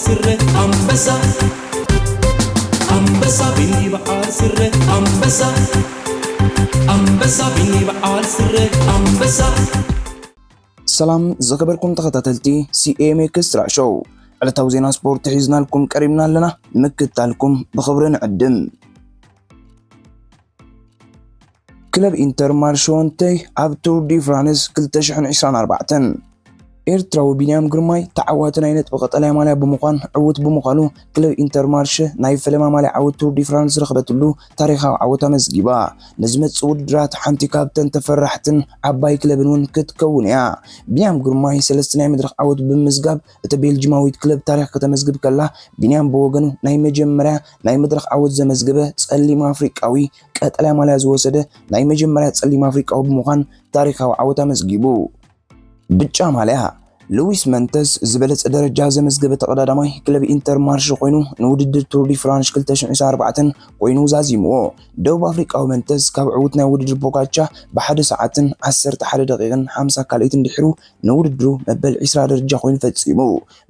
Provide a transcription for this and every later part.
ስረ ኣንበሳ ኣንበሳ ቢኒ በዓል ስረ ኣንበሳ ኣንበሳ ቢኒ በዓል ስረ ኣንበሳ። ሰላም ዝኸበርኩም ተኸታተልቲ ሲኤም ኤክስትራ ሾው፣ ዕለታዊ ዜና ስፖርት ሒዝናልኩም ቀሪብና ኣለና። ምክታልኩም ብኽብሪ ንዕድም። ክለብ ኢንተር ማርሽ ኦንተይ ኣብ ቱር ዲ ፍራንስ ክልተ ሽሕን ዕስራን ኣርባዕተን። ኤርትራዊ ቢንያም ግርማይ ተዓዋቲ ናይ ነጥቢ ቀጠልያ ማልያ ብምዃን ዕዉት ብምዃኑ፣ ክለብ ኢንተር ማርሽ ናይ ፈለማ ማልያ ዓወት ቱር ዲ ፍራንስ ዝረኸበትሉ ታሪኻዊ ዓወት ኣመዝጊባ። ንዝመጽእ ውድድራት ሓንቲ ካብተን ተፈራሕትን ዓባይ ክለብን እውን ክትከውን እያ። ቢንያም ግርማይ ሰለስተ ናይ መድረኽ ዓወት ብምምዝጋብ እቲ ቤልጂማዊት ክለብ ታሪኽ ከተመዝግብ ከላ፣ ቢንያም ብወገኑ ናይ መጀመርያ ናይ መድረኽ ዓወት ዘመዝገበ ጸሊም ኣፍሪቃዊ፣ ቀጠልያ ማልያ ዝወሰደ ናይ መጀመርያ ጸሊም ኣፍሪቃዊ ብምዃን ታሪኻዊ ዓወት ኣመዝጊቡ። ብጫ ማልያ፣ ሉዊስ መንተስ ዝበለጸ ደረጃ ዘመዝገበ ተቐዳዳማይ ክለብ ኢንተር ማርሽ ኮይኑ፣ ንውድድር ቱር ዲ ፍራንሽ ክልተ ሽሕን ዕስራን ኣርባዕተን ኮይኑ ዛዚምዎ። ደቡብ ኣፍሪቃዊ መንተስ ካብ ዕዉት ናይ ውድድር ፖጋቻ ብሓደ ሰዓትን ዓሰርተ ሓደ ደቂቕን ሓምሳ ካልኢትን ድሒሩ ንውድድሩ መበል ዕስራ ደረጃ ኮይኑ ፈጺሙ።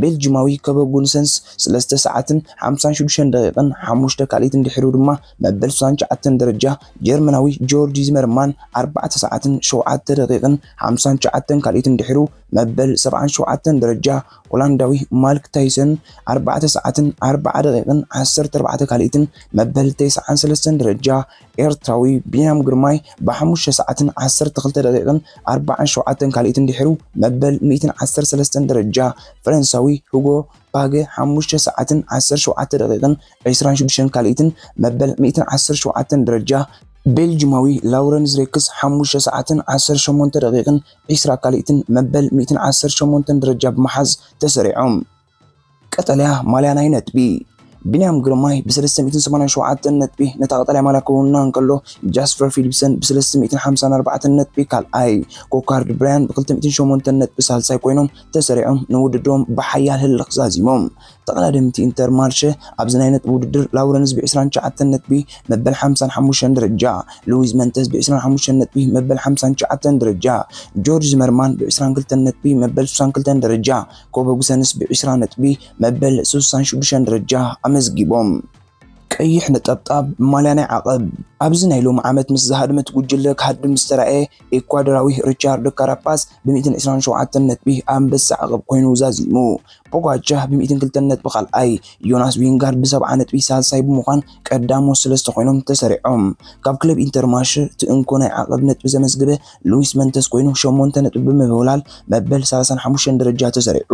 ቤልጂማዊ ከበ ጉንሰንስ ሰለስተ ሰዓትን ሓምሳን ሽዱሽተን ደቂቕን ሓሙሽተ ካልኢትን ድሒሩ ድማ መበል ስሳን ትሽዓተን ደረጃ፣ ጀርመናዊ ጆርጅ ዚመርማን ኣርባዕተ ሰዓትን ሸውዓተ ደቂቕን ሓምሳን ትሽዓተን ካልኢትን ድሒሩ መበል ሰብዓን ሸውዓተን ደረጃ፣ ሆላንዳዊ ማልክ ታይሰን ኣርባዕተ ሰዓትን ኣርብዓ ደቂቕን ዓሰርተ ኣርባዕተ ካልኢትን መበል ተስዓን ሰለስተን ደረጃ፣ ኤርትራዊ ቢንያም ግርማይ ብሓሙሽተ ሰዓትን ዓሰርተ ክልተ ደቂቕን ኣርባዓን ሸውዓተን ካልኢትን ድሒሩ መበል ሚእትን ዓሰርተ ሰለስተን ደረጃ፣ ፈረንሳዊ ሁጎ ፓገ ሓሙሽተ ሰዓትን ዓሰርተ ሸውዓተ ደቂቕን ዕስራን ሽዱሽተን ካልኢትን መበል ሚእትን ዓሰርተ ሸውዓተን ደረጃ፣ ቤልጂማዊ ላውረንስ ሬክስ ሓሙሽተ ሰዓትን ዓሰርተ ሸሞንተ ደቂቕን ዕስራ ካልኢትን መበል ሚእትን ዓሰርተ ሸሞንተን ደረጃ ብምሓዝ ተሰሪዖም። ቀጠልያ ማልያ ናይ ነጥቢ፣ ቢንያም ግርማይ ብ ሰለስተ ሚእትን ሰማንያን ሸውዓተን ነጥቢ ነታ ቀጠልያ ማልያ ክውንና እንከሎ፣ ጃስፐር ፊሊፕሰን ብ ሰለስተ ሚእትን ሓምሳን ኣርባዕተን ነጥቢ ካልኣይ፣ ኮካርድ ብራያን ብ ክልተ ሚእትን ሸሞንተን ነጥቢ ሳልሳይ ኮይኖም ተሰሪዖም ንውድድሮም ብሓያል ህልኽ ዛዚሞም። ተቐዳደምቲ ኢንተር ማርሸ ኣብዚ ናይ ነጥቢ ውድድር፣ ላውረንስ ብ ዕስራን ትሽዓተን ነጥቢ መበል ሓምሳን ሓሙሽተን ደረጃ፣ ሉዊስ መንተስ ብ ዕስራን ሓሙሽተን ነጥቢ መበል ሓምሳን ትሽዓተን ደረጃ፣ ጆርጅ ዝመርማን ብ ዕስራን ክልተን ነጥቢ መበል ስሳን ክልተን ደረጃ፣ ኮበ ጉሰንስ ብ ዕስራ ነጥቢ መበል ስሳን ሽዱሽተን ደረጃ ኣመዝጊቦም። ቀይሕ ነጠብጣብ ማልያ ናይ ዓቐብ። ኣብዚ ናይ ሎሚ ዓመት ምስ ዝሃደመት ጉጅለ ክሃድም ዝተራእየ ኤኳዶራዊ ሪቻርዶ ካራፓስ ብ ሚእትን ዕስራን ሸውዓተን ነጥቢ ኣንበሳ ዓቐብ ኮይኑ ዛዚሙ። ፖጋቻ ብ ሚእትን ክልተን ነጥቢ ካልኣይ፣ ዮናስ ዊንጋርድ ብ ሰብዓ ነጥቢ ሳልሳይ ብምዃን ቀዳሞት ሰለስተ ኮይኖም ተሰሪዖም። ካብ ክለብ ኢንተርማርሽ እቲ እንኮ ናይ ዓቐብ ነጥቢ ዘመዝገበ ሉዊስ መንተስ ኮይኑ ሸሞንተ ነጥቢ ብምውላል መበል ሰላሳን ሓሙሽተን ደረጃ ተሰሪዑ።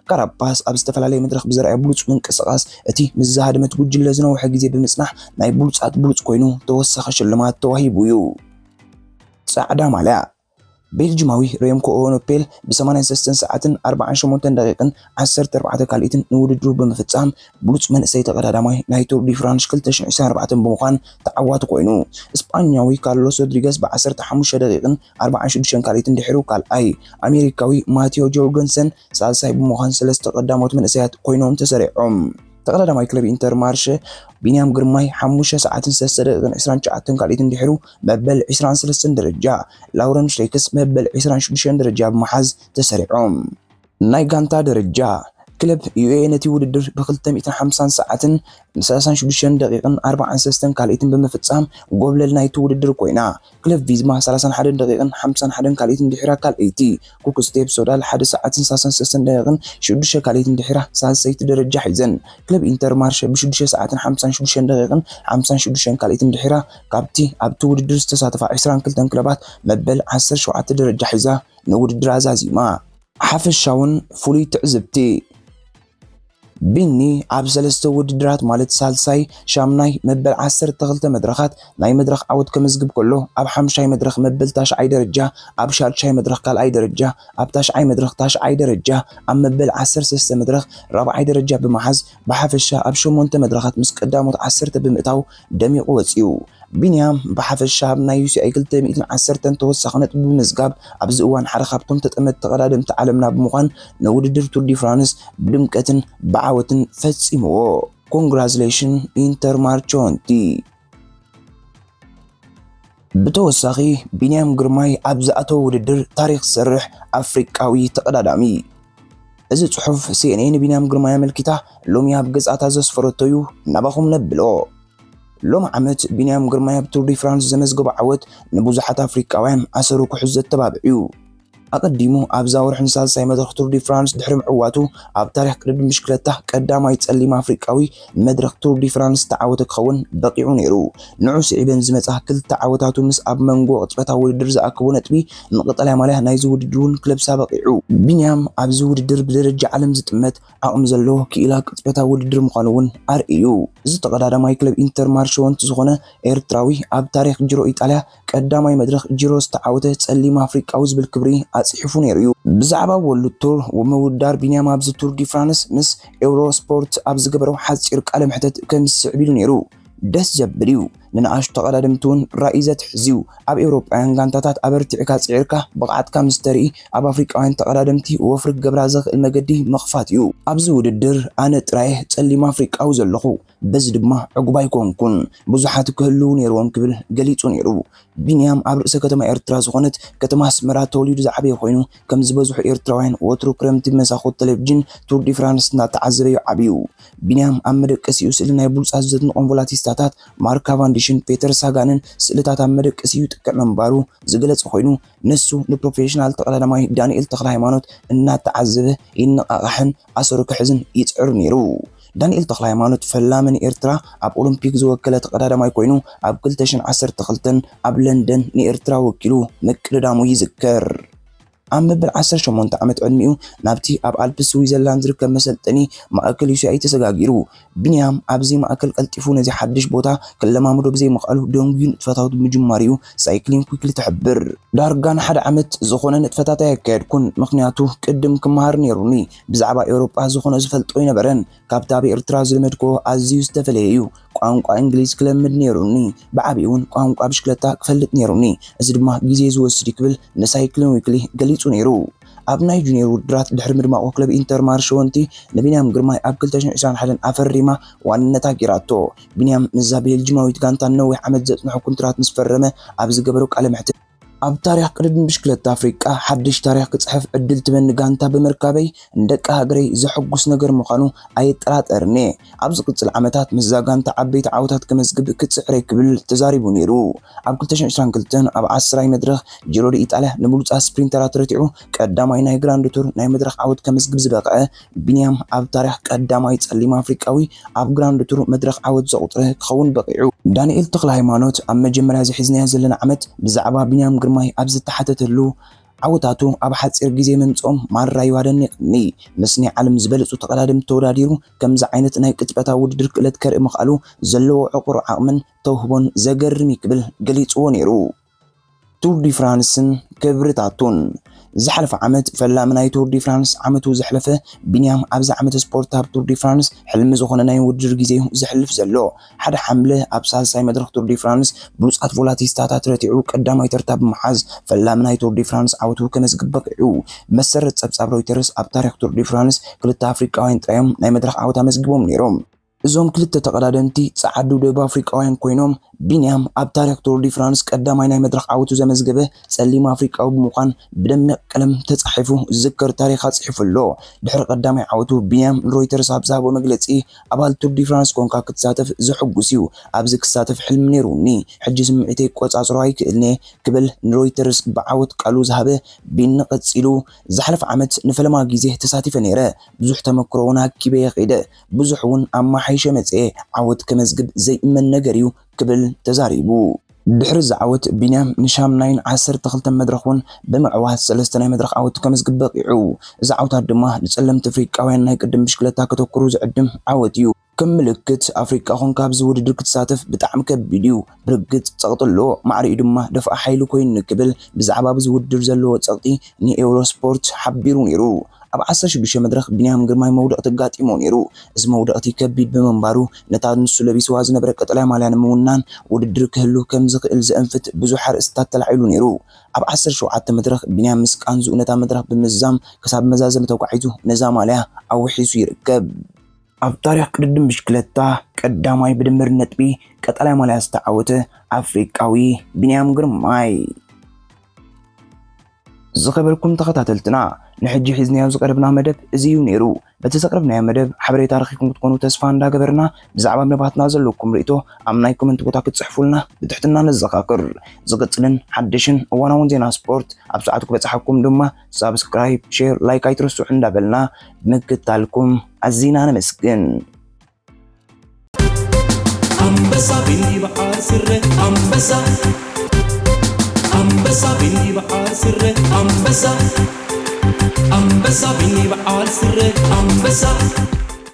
ካራፓስ ኣብ ዝተፈላለየ መድረኽ ብዘርኣዮ ብሉጽ ምንቅስቓስ፣ እቲ ምስ ዝሃደመት ጉጅለ ዝነውሐ ግዜ ብምጽናሕ ናይ ብሉጻት ብሉጽ ኮይኑ ተወሳኺ ሽልማት ተዋሂቡ እዩ። ጻዕዳ ማልያ። ቤልጂማዊ ሬምኮ ኦኖፔል ብ ሰማንያን ሰለስተን ሰዓትን ኣርባዓን ሸሞንተን ደቂቕን ዓሰርተ ኣርባዕተ ካልኢትን ንውድድሩ ብምፍጻም ብሉጽ መንእሰይ ተቐዳዳማይ ናይ ቱር ዲ ፍራንሽ ክልተ ሽሕን ዕስራን ኣርባዕተን ብምዃን ተዓዋቲ ኮይኑ፣ ስጳኛዊ ካርሎስ ሮድሪገስ ብ ዓሰርተ ሓሙሽተ ደቂቕን ኣርባዓን ሽዱሽተን ካልኢትን ድሒሩ ካልኣይ፣ ኣሜሪካዊ ማቴዮ ጆርገንሰን ሳልሳይ ብምዃን ሰለስተ ቀዳሞት መንእሰያት ኮይኖም ተሰሪዖም። ተቐዳዳማይ ክለብ ኢንተር ማርሸ ቢንያም ግርማይ ሓሙሽተ ሰዓትን ሰለስተ ደቂቕን ዕስራን ትሽዓተን ካልኢትን ድሒሩ መበል ዕስራን ሰለስተን ደረጃ፣ ላውረንስ ሬክስ መበል ዕስራን ሽዱሽተን ደረጃ ብምሓዝ ተሰሪዖም። ናይ ጋንታ ደረጃ። ክለብ ዩኤ ነቲ ውድድር ብ ክልተ ሚእትን ሓምሳን ሰዓትን ሰላሳን ሽዱሽተን ደቂቕን ኣርባዓን ሰለስተን ካልኢትን ብምፍጻም ጎብለል ናይቲ ውድድር ኮይና፣ ክለብ ቪዝማ ሰላሳን ሓደን ደቂቕን ሓምሳን ሓደን ካልኢትን ድሒራ ካልኣይቲ፣ ኩክ ስቴፕ ሶዳል ሓደ ሰዓትን ሰላሳን ሰለስተን ደቂቕን ሽዱሽተ ካልኢትን ድሒራ ሳልሰይቲ ደረጃ ሒዘን። ክለብ ኢንተር ማርሸ ብሽዱሽተ ሰዓትን ሓምሳን ሽዱሽተን ደቂቕን ሓምሳን ሽዱሽተን ካልኢትን ድሒራ ካብቲ ኣብቲ ውድድር ዝተሳተፋ ዕስራን ክልተን ክለባት መበል ዓሰርተ ሸውዓተ ደረጃ ሒዛ ንውድድር ኣዛዚማ። ሓፈሻውን ፍሉይ ትዕዝብቲ። ቢኒ ኣብ ሰለስተ ውድድራት ማለት ሳልሳይ፣ ሻምናይ መበል ዓሰርተ ክልተ መድረኻት ናይ መድረኽ ዓወት ከመዝግብ ከሎ፣ ኣብ ሓምሻይ መድረኽ መበል ታሽዓይ ደረጃ፣ ኣብ ሻድሻይ መድረኽ ካልኣይ ደረጃ፣ ኣብ ታሽዓይ መድረኽ ታሽዓይ ደረጃ፣ ኣብ መበል ዓሰርተ ሰለስተ መድረኽ ራብዓይ ደረጃ ብምሓዝ፣ ብሓፈሻ ኣብ ሸሞንተ መድረኻት ምስ ቀዳሞት ዓሰርተ ብምእታው ደሚቑ ወጺኡ። ቢንያም ብሓፈሻ ኣብ ናይ ዩሲኣይ ክልተ ሚእትን ዓሰርተን ተወሳኺ ነጥቢ ብምዝጋብ፣ ኣብዚ እዋን ሓደ ካብቶም ተጠመትቲ ተቐዳደምቲ ዓለምና ብምዃን ንውድድር ቱር ዲ ፍራንስ ብድምቀትን ብዓወትን ፈጺምዎ። ኮንግራቹሌሽን ኢንተር ማርች ኦንተይ። ብተወሳኺ ቢንያም ግርማይ ኣብ ዝኣተወ ውድድር ታሪኽ ዝሰርሕ ኣፍሪቃዊ ተቐዳዳሚ። እዚ ጽሑፍ ሲኤንኤን ቢንያም ግርማይ ኣመልኪታ ሎሚ ኣብ ገጻታ ዘስፈረቶ እዩ፣ ናባኹም ነብሎ። ሎም ዓመት ቢንያም ግርማይ ኣብ ቱር ዲ ፍራንስ ዘመዝገቦ ዓወት ንብዙሓት ኣፍሪቃውያን ኣሰሩ ክሕዝ ዘተባብዕ እዩ። ኣቐዲሙ ኣብዛ ወርሒ ንሳልሳይ መድረኽ ቱር ዲ ፍራንስ ድሕሪ ምዕዋቱ፣ ኣብ ታሪኽ ቅድድም ብሽክለታ ቀዳማይ ጸሊም ኣፍሪቃዊ ንመድረኽ ቱር ዲ ፍራንስ ዝተዓወተ ክኸውን በቒዑ ነይሩ። ንዑ ስዒበን ዝመጻ ክልተ ዓወታቱ ምስ ኣብ መንጎ ቅጽበታዊ ውድድር ዝኣከቦ ነጥቢ ንቀጠልያ ማልያ ናይዚ ውድድር እውን ክለብሳ በቒዑ። ቢንያም ኣብዚ ውድድር ብደረጃ ዓለም ዝጥመት ዓቕሚ ዘለዎ ክኢላ ቅጽበታዊ ውድድር ምዃኑ እውን ኣርእዩ። እዚ ተቐዳዳማይ ክለብ ኢንተር ማርሽ ዎንት ዝኾነ ኤርትራዊ ኣብ ታሪኽ ጂሮ ኢጣልያ ቀዳማይ መድረኽ ጂሮ ዝተዓወተ ጸሊም ኣፍሪቃዊ ዝብል ክብሪ ኣጽሒፉ ነይሩ እዩ። ብዛዕባ ወርልድ ቱር ምውዳር ቢንያም ኣብዚ ቱር ዲ ፍራንስ ምስ ኤውሮ ስፖርት ኣብ ዝገበሮ ሓጺር ቃለ መሕተት ከም ዝስዕብ ኢሉ ነይሩ። ደስ ዘብል እዩ። ንንኣሽቱ ተቐዳደምቲ እውን ራእይ ዘትሕዝ እዩ። ኣብ ኤውሮጳውያን ጋንታታት ኣበርቲዕካ ጽዒርካ ብቕዓትካ ምስ ተርኢ፣ ኣብ ኣፍሪቃውያን ተቐዳደምቲ ወፍሪ ክገብራ ዘኽእል መገዲ ምኽፋት እዩ። ኣብዚ ውድድር ኣነ ጥራይ ጸሊም ኣፍሪቃዊ ዘለኹ፣ በዚ ድማ ዕጉብ ኣይኮንኩን። ብዙሓት ክህልዉ ነይርዎም ክብል ገሊጹ ነይሩ። ቢንያም ኣብ ርእሰ ከተማ ኤርትራ ዝኾነት ከተማ ኣስመራ ተወሊዱ ዝዓበየ ኮይኑ፣ ከም ዝበዝሑ ኤርትራውያን ወትሩ ክረምቲ ብመሳኹት ቴሌቪዥን ቱር ዲ ፍራንስ እናተዓዘበ እዩ ዓብዩ። ቢንያም ኣብ መደቀሲኡ ስእሊ ናይ ብሉጻት ዘድንቖም ቮላቲስታታት ማርክ ካቫንዲሽን ፔተር ሳጋንን ስእልታት ኣብ መደቀሲኡ ይጥቅዕ ምንባሩ ዝገለጸ ኮይኑ፣ ንሱ ንፕሮፌሽናል ተቐዳዳማይ ዳንኤል ተኽለ ሃይማኖት እናተዓዘበ ይነቓቓሕን ኣሰሩ ክሕዝን ይጽዕር ነይሩ። ዳንኤል ተኽለ ሃይማኖት ፈላሚ ንኤርትራ ኣብ ኦሎምፒክ ዝወከለ ተቐዳዳማይ ኮይኑ፣ ኣብ ክልተ ሽሕን ዓሰርተ ክልተን ኣብ ለንደን ንኤርትራ ወኪሉ ምቅድዳሙ ይዝከር። ኣብ መበል ዓሰርተ ሸሞንተ ዓመት ዕድሚኡ ናብቲ ኣብ ኣልፕስ ስዊዘርላንድ ዝርከብ መሰልጠኒ ማእከል ዩ ሲ ኣይ ተሰጋጊሩ። ቢንያም ኣብዚ ማእከል ቀልጢፉ ነዚ ሓድሽ ቦታ ክለማመዶ ብዘይምኽኣሉ ደንጉዩ ንጥፈታቱ ብምጅማሩ እዩ ሳይክሊን ኲክሊ ትሕብር። ዳርጋ ንሓደ ዓመት ዝኾነ ንጥፈታት ኣየካየድኩን፣ ምኽንያቱ ቅድም ክመሃር ነይሩኒ። ብዛዕባ ኤውሮጳ ዝኾነ ዝፈልጦ ኣይነበረን። ካብቲ ኣብ ኤርትራ ዝለመድክዎ ኣዝዩ ዝተፈለየ እዩ። ቋንቋ እንግሊዝ ክለምድ ነይሩኒ። ብዓቢኡ እውን ቋንቋ ብሽክለታ ክፈልጥ ነይሩኒ። እዚ ድማ ግዜ ዝወስድ እዩ ክብል ንሳይክሊን ዊክሊ ገሊጹ ነይሩ። ኣብ ናይ ጁኒየር ውድድራት ድሕሪ ምድማቑ ክለብ ኢንተር ማርሽ ዎንቲ ንቢንያም ግርማይ ኣብ ክልተ ሽሕን ዕስራን ሓደን ኣፈሪማ ዋንነታ ገይራቶ። ቢንያም ምስዛ ቤልጂማዊት ጋንታ ነዊሕ ዓመት ዘጽንሖ ኩንትራት ምስ ፈረመ ኣብ ዝገበሮ ቃለ መሕትት፣ ኣብ ታሪኽ ቅድድም ብሽክለታ ኣፍሪቃ ሓድሽ ታሪኽ ክጽሕፍ ዕድል ትበኒ ጋንታ ብምርካበይ ንደቂ ሃገረይ ዘሐጉስ ነገር ምዃኑ ኣየጠራጠርን'የ። ኣብ ዝቕጽል ዓመታት ምስዛ ጋንታ ዓበይቲ ዓወታት ከመዝግብ ክጽዕር እየ ክብል ተዛሪቡ ነይሩ። ኣብ ክልተ ሽሕን ዕስራን ክልተን ኣብ ዓስራይ መድረኽ ጂሮ ዲ ኢጣልያ ንብሉጻት ስፕሪንተራት ረቲዑ ቀዳማይ ናይ ግራንድ ቱር ናይ መድረኽ ዓወት ከመዝግብ ዝበቕዐ ቢንያም ኣብ ታሪኽ ቀዳማይ ጸሊም ኣፍሪቃዊ ኣብ ግራንድ ቱር መድረኽ ዓወት ዘቑጽረ ክኸውን በቒዑ። ዳንኤል ተኽለ ሃይማኖት ኣብ መጀመርያ እዚ ሒዝናዮ ዘለና ዓመት ብዛዕባ ቢንያም ግርማይ ኣብ ዝተሓተተሉ፣ ዓወታቱ ኣብ ሓጺር ግዜ ምምጽኦም ማራ እዩ ኣደኒቕኒ። ምስ ናይ ዓለም ዝበለጹ ተቐዳደምቲ ተወዳዲሩ ከምዚ ዓይነት ናይ ቅጽበታዊ ውድድር ክእለት ከርኢ ምኽኣሉ ዘለዎ ዕቑር ዓቕምን ተውህቦን ዘገርም እዩ ክብል ገሊጽዎ ነይሩ። ቱር ዲ ፍራንስን ክብርታቱን። ዝሓለፈ ዓመት ፈላሚ ናይ ቱር ዲ ፍራንስ ዓመቱ ዘሕለፈ ቢንያም ኣብዚ ዓመት ስፖርት ኣብ ቱር ዲ ፍራንስ ሕልሚ ዝኾነ ናይ ውድድር ግዜ እዩ ዘሕልፍ ዘሎ። ሓደ ሓምለ ኣብ ሳልሳይ መድረኽ ቱር ዲ ፍራንስ ብሉጻት ቮላቲስታታት ረቲዑ ቀዳማይ ተርታ ብምሓዝ ፈላሚ ናይ ቱር ዲ ፍራንስ ዓወቱ ከመዝግብ በቒዑ። መሰረት ጸብጻብ ሮይተርስ ኣብ ታሪኽ ቱር ዲ ፍራንስ ክልተ ኣፍሪቃውያን ጥራዮም ናይ መድረኽ ዓወት ኣመዝጊቦም ነይሮም። እዞም ክልተ ተቐዳደምቲ ጸዓዱ ደቡብ ኣፍሪቃውያን ኮይኖም፣ ቢንያም ኣብ ታሪኽ ቱር ዲ ፍራንስ ቀዳማይ ናይ መድረኽ ዓወቱ ዘመዝገበ ጸሊም ኣፍሪቃዊ ብምዃን ብደሚቕ ቀለም ተጻሒፉ ዝዝከር ታሪኽ ኣጽሒፉ ኣሎ። ድሕሪ ቀዳማይ ዓወቱ ቢንያም ንሮይተርስ ኣብ ዝሃቦ መግለጺ፣ ኣባል ቱር ዲ ፍራንስ ኮንካ ክትሳተፍ ዘሐጉስ እዩ። ኣብዚ ክሳተፍ ሕልሚ ነይሩኒ። ሕጂ ስምዒተይ ክቆጻጽሮ ኣይክእልን'የ ክብል ንሮይተርስ ብዓወት ቃሉ ዝሃበ ቢኒ ቀጺሉ፣ ዝሓለፈ ዓመት ንፈለማ ግዜ ተሳቲፈ ነይረ። ብዙሕ ተመክሮ እውን ኣኪበ እየ ከይደ። ብዙሕ እውን ኣማሓይሸ መጽየ። ዓወት ከመዝግብ ዘይእመን ነገር እዩ ክብል ተዛሪቡ። ድሕሪ እዚ ዓወት ቢንያም ንሻምናይን ዓሰርተ ክልተን መድረኽ እውን ብምዕዋት ሰለስተ ናይ መድረኽ ዓወት ከመዝግብ በቒዑ። እዚ ዓወታት ድማ ንጸለምቲ ኣፍሪቃውያን ናይ ቅድም ብሽክለታ ከተኩሩ ዝዕድም ዓወት እዩ። ከም ምልክት ኣፍሪቃ ኮንካ ኣብዚ ውድድር ክትሳተፍ ብጣዕሚ ከቢድ እዩ። ብርግጽ ጸቕጢ ኣለዎ፣ ማዕሪኡ ድማ ደፋኢ ሓይሊ ኮይኑ ክብል ብዛዕባ ኣብዚ ውድድር ዘለዎ ጸቕጢ ንኤውሮስፖርት ሓቢሩ ነይሩ። ኣብ ዓሰርተ ሽዱሽተ መድረኽ ቢንያም ግርማይ መውደቕቲ ኣጋጢሞ ነይሩ። እዚ መውደቕቲ ከቢድ ብምንባሩ፣ ነታ ንሱ ለቢስዋ ዝነበረ ቀጠልያ ማልያ ንምውናን ውድድር ክህሉ ከም ዝኽእል ዘእንፍት ብዙሕ ኣርእስታት ተላዒሉ ነይሩ። ኣብ ዓሰርተ ሸውዓተ መድረኽ ቢንያም ምስ ቃንዝኡ ነታ መድረኽ ብምዝዛም ክሳብ መዛዘሚ ተጓዒዙ ነዛ ማልያ ኣውሒሱ ይርከብ። ኣብ ታሪኽ ቅድድም ብሽክለታ ቀዳማይ ብድምር ነጥቢ ቀጠልያ ማልያ ዝተዓወተ ኣፍሪቃዊ ቢንያም ግርማይ። ዝኸበርኩም ተኸታተልትና፣ ንሕጂ ሒዝናዮ ዝቐረብና መደብ እዚ እዩ ነይሩ። በቲ ዘቕረብናዮ መደብ ሓበሬታ ረኺብኩም ክትኮኑ ተስፋ እንዳገበርና፣ ብዛዕባ መደባትና ዘለኩም ርእይቶ ኣብ ናይ ኮመንት ቦታ ክትጽሕፉልና ብትሕትና ነዘኻኽር። ዝቕጽልን ሓድሽን እዋናውን ዜና ስፖርት ኣብ ሰዓቱ ክበጽሓኩም ድማ ሳብስክራይብ፣ ሼር፣ ላይክ ኣይትረስዑ እንዳበልና ምክታልኩም ኣዚና ነመስግን። ኣንበሳ ቢኒ በዓል ስረ ኣንበሳ ኣንበሳ ቢኒ በዓል ስረ ኣንበሳ ኣንበሳ ቢኒ በዓል ስረ ኣንበሳ